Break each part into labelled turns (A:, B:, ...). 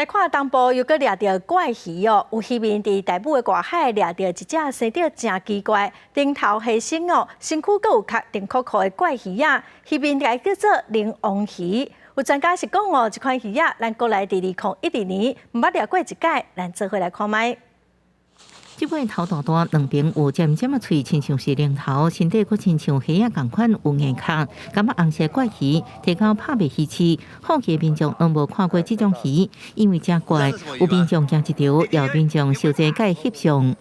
A: 來看東部又閣掠著怪魚哦，有漁民佇大武的外海掠著一隻生得誠奇怪、頂頭黑身哦，身軀閣有較長箍箍的怪魚仔，漁民共伊叫做龍王魚。有專家是講哦，這款魚仔咱國內佇2012年毋捌掠過一擺，咱做伙來看覓。
B: 這尾頭大大，兩邊有尖尖的喙，親像是龍頭，身體閣親像蝦仔仝款有硬殼，感覺紅色怪魚，提到拍賣魚市，好奇的民眾攏無看過這種魚，因為誠怪，有民眾驚一條，也有民眾相爭共伊翕相。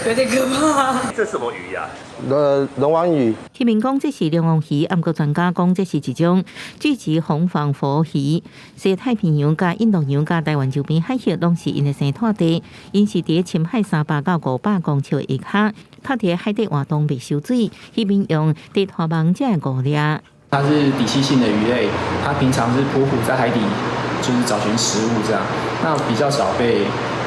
C: 有點可怕。
D: 這什麼魚呀？
E: 龍王魚。
B: 漁民講這是龍王魚，毋過專家講這是一種巨脊紅仿佛魚。西太平洋佮印度洋佮台灣周邊海域攏是𪜶的生態地，𪜶是佇深海300到500公尺的下跤，趴佇海底活動袂受水，漁民用地拖網才會誤掠。
F: 它是底棲性的魚類，它平常是匍匐在海底，就是找尋食物這樣，那比較少被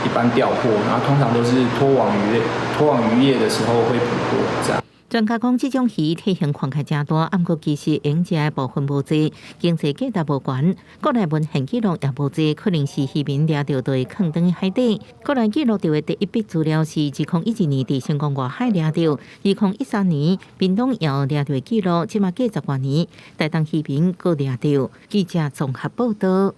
F: 一般釣獲，然後通常都是拖網漁業、拖網漁業的時候會捕獲這樣。
B: 專家講，這種魚體型看起來誠大，毋過其實用食的部分無濟，經濟價值無懸。國內文獻記錄也無濟，可能是漁民掠著就會囥轉去海底。國內記錄著的第一筆資料是2012年佇成功外海掠著，2013年屏東也有掠著的記錄，這馬過十外年，台東漁民閣掠著。記者綜合報道。